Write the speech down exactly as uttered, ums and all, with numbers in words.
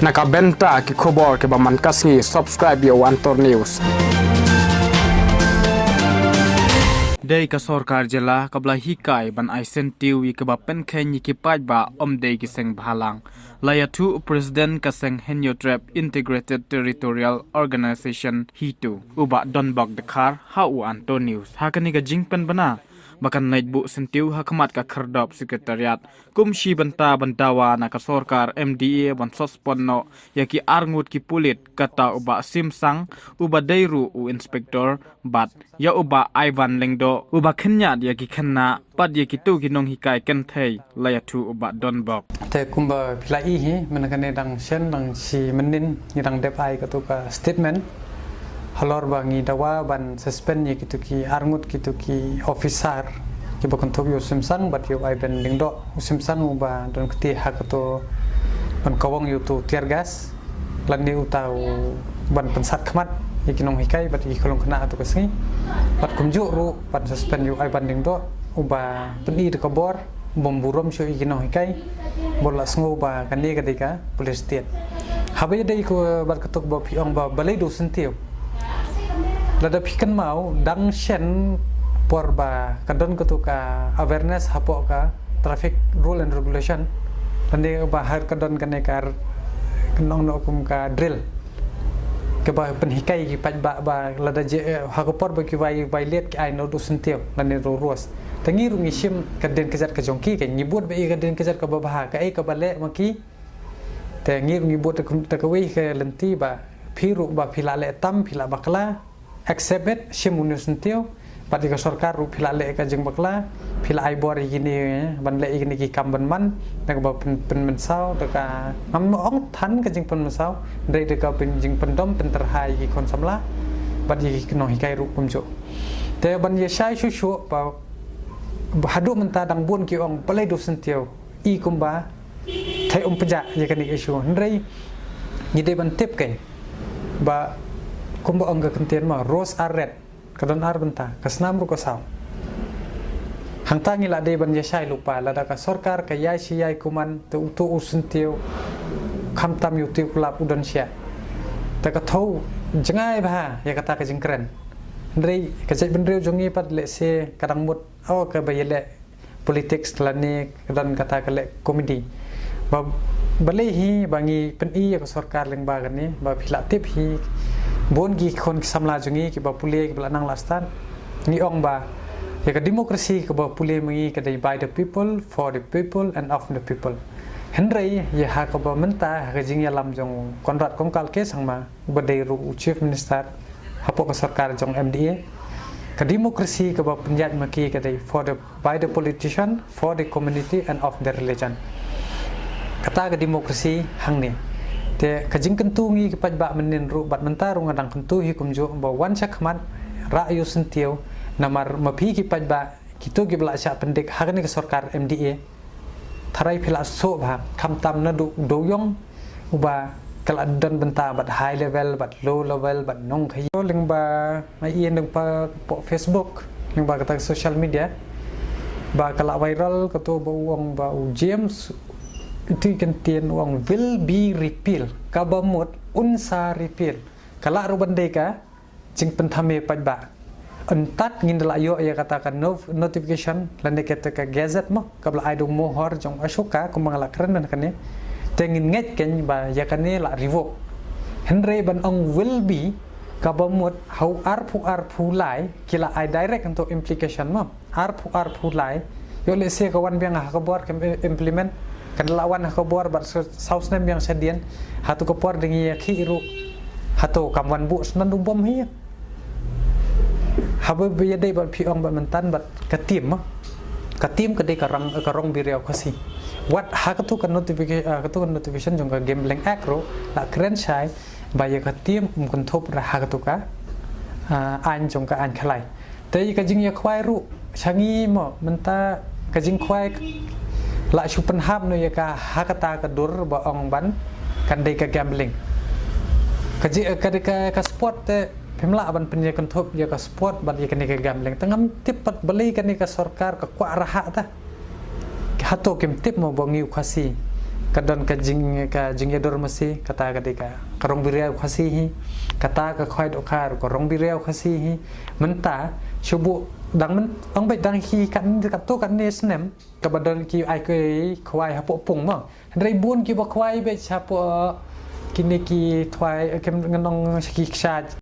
Na ka bynta ki khubor kiba man ka sngi, subscribe ïa u Antor News. Dei ka sorkar jylla kaba la hikai ban ai syntiew ïa kiba pynkheiñ ïa ki paidbah, ym dei ki seng bhalang. La ïathuh u President ka seng Hynñiewtrep Integrated Territorial Organization, HITO, u Bah Donbok Dkhar, ha u Antor News ha kane ka jingpynbna ba kan leit buh syntiew ha khmat ka Khyrdop Secretariat kum shi bynta ban dawa na ka sorkar M D A ban suspend noh ïa ki arngut ki pulit, kata u Bah Sim Sang uba dei ruh u inspector, bad ïa u Bah Ivan Lyngdoh uba khynñiat ïa ki khynnah bad ïa kito ki nonghikai kynthei, la ïathuh u Bah Donbok. Te kumba phi la i hi, mynne kane dang shen, dang shi mynnin ngi dang dep ai katu ka statement halor ba ngi dawa ban suspend ïa kitu ki arngut, kitu ki officer kiba kynthup ïa u Sim Sang bad ïa u Ivan Lyngdoh. U Sim Sang uba don kti ha katu ban kawang ïa utu tear gas, lane uta u ban pynsat khmat ïa ki nonghikai bad ïa ki khyllung khynnah ha tu ka sngi. Bad kumjuh ruh ban suspend ïa u Ivan Lyngdoh uba pyni da ka bor, bym burom shuh ïa ki nonghikai, bad la sngew ba kane ka dei ka police state. Haba ïadei bad katu kaba phi ong ba balei duh syntiew. Lada phi kynmaw, dang shen por ba ka don katu ka awareness hapoh ka traffic rule and regulation, lane ba haba ka don kane ka r-, ka nong noh kum ka drill kaba pynhikai ki paidbah ba lada je, eh, ha ka por ba ki violate ki ai, no duh syntiew lane ruh ruh. Te ngi ruh ngi shim ka dien kjat ka jong ki, ka ngi bud ba ïa ka dien kjat kaba bha, kaei kaba leh ma ki. Te ngi ruh ngi bud da ka, da kawei ka lynti ba phi ruh ba phi la leh tam, phi la bakla, accept it, shim une u syntiew. Bad ïa ka sorkar ruh phi la leh ka jingbakla, phi la ai bor ïa kine, eh, ban leh ïa kine ki kam ban man, da kaba pyn-, pynmynsaw, da ka, ngam ong than ka jingpynmynsaw, hynrei da ka pyn-, jingpyndom pyntyrha ïa ki khun samla bad ïa ki nonghikai ruh kumjuh. Te ban ïa shai shuh shuh ba, ba haduh mynta dang bun ki ong balei duh syntiew, i kumba thei um pjah ïa kane ka issue. Hynrei ngi dei ban tip kein ba kumba ong ka kyntien ma, rose are red, ka don ar bynta, ka snam ruh ka saw. Hangta ngi la dei ban ïa shai lypa, lada ka sorkar ka ïai shi ïai kumne, te utu u syntiew, khamtam ïa utu u klap u don shiah. Te ka thew jngai bha ïa kata ka jingkren. Hynrei ka jaitbynriew jong ngi pat lehse ka dang mut, oh, kaba ïaleh politics lane ka don kata ka leh comedy. Ba, balei hi ba ngi pyni ïa ka sorkar lyngba kane, ba phi la tip hi, bun ki khun ki samla jong ngi kiba pule, kiba la nang la stad. Ngi ong ba ïa ka democracy kaba pule ma ngi ka dei by the people, for the people and of the people. Hynrei ïa ha kaba mynta, ha ka jingïalam jong u Conrad Kongkal K Sangma, uba dei ruh u Chief Minister hapoh ka sorkar jong M D A, ka democracy kaba pynïaid ma ki ka dei for the, by the politician, for the community and of the religion. Kata ka democracy hangne. Te ka jingkyntu ngi ki paidbah mynnin ruh bad mynta ruh nga dang kyntu hi kumjuh, ba wan shakhmat, rah ïa u syntiew, namar ma phi ki paidbah, kito kiba la shah pyndik ha kane ka sorkar M D A, tharai phi la sngewthuh bha, khamtam naduh u dewïong uba ka la don bynta bad high level, bad low level, bad nongkhaïi. Lyngba, nga ïohi lyngba hapoh Facebook, lyngba kata ka social media, ba ka la viral katu ba u ong ba u James, itu i kyntien u ong will be repeal, kaba mut un sa repeal. Ka lah ruh ban dei ka jingpynthame paidbah. Hangta ngin da la ïoh ïa kata ka no-, notification, lane kata ka gazette mo, kaba la ai da u mohor jong Ashoka, kumba nga la kren mynne kane. Te ngin ngeit kein ba ïa kane la revoke. Hynrei ban ong will be, kaba mut ha u arphew arphew lai, ki la ai direct hangto implication mo. Arphew, arphew lai. Ïoh lehse ka wan biang ha ka bor, kam i-, implement. Kan da la wan ha ka bor bad sa-, saw snem biang shadien. Hato ka por da ngi ïakhih ruh, hato kam wan buh snem u bom hi. Haba ïadei bad phi ong bad mynta bad ka tim, ah. Ka tim ka dei ka rang, ka rong bynriew Khasi. Wat ha katu ka notifica-, ah, katu ka notification jong ka Gambling Act ruh la kren shai ba ïa ka tim ym kynthup ruh ha katu ka, ah, aiñ jong ka aiñ khalai. Te ïa ka jingïakhwai ruh sha ngi mo, mynta ka jingkhwai la shu pynhap noh ïa ka ha kata ka dur ba ong ban kan dei ka gambling. Ka ji-, ka dei ka, ka sport te phim lah ban pynïakynthup ïa ka sport bad ïa kane ka gambling. Te ngam tip pat balei kane ka sorkar ka kwah rhah ta. Hato kim tip mo ba ngi u Khasi ka don ka jing, ka jingïadur masi, kata ka dei ka, ka rong biriaw Khasi hi, kata ka khwai dohkha ka rong biriaw Khasi hi. Mynta shu buh dang myn, ong beit dang hi katne, katto katne snem kaba don ki ai ki khwai hapoh pung mo. Hynrei bun kiba khwai beit sha hapoh kine ki khwai, ki ngan ong sha ki kshaid.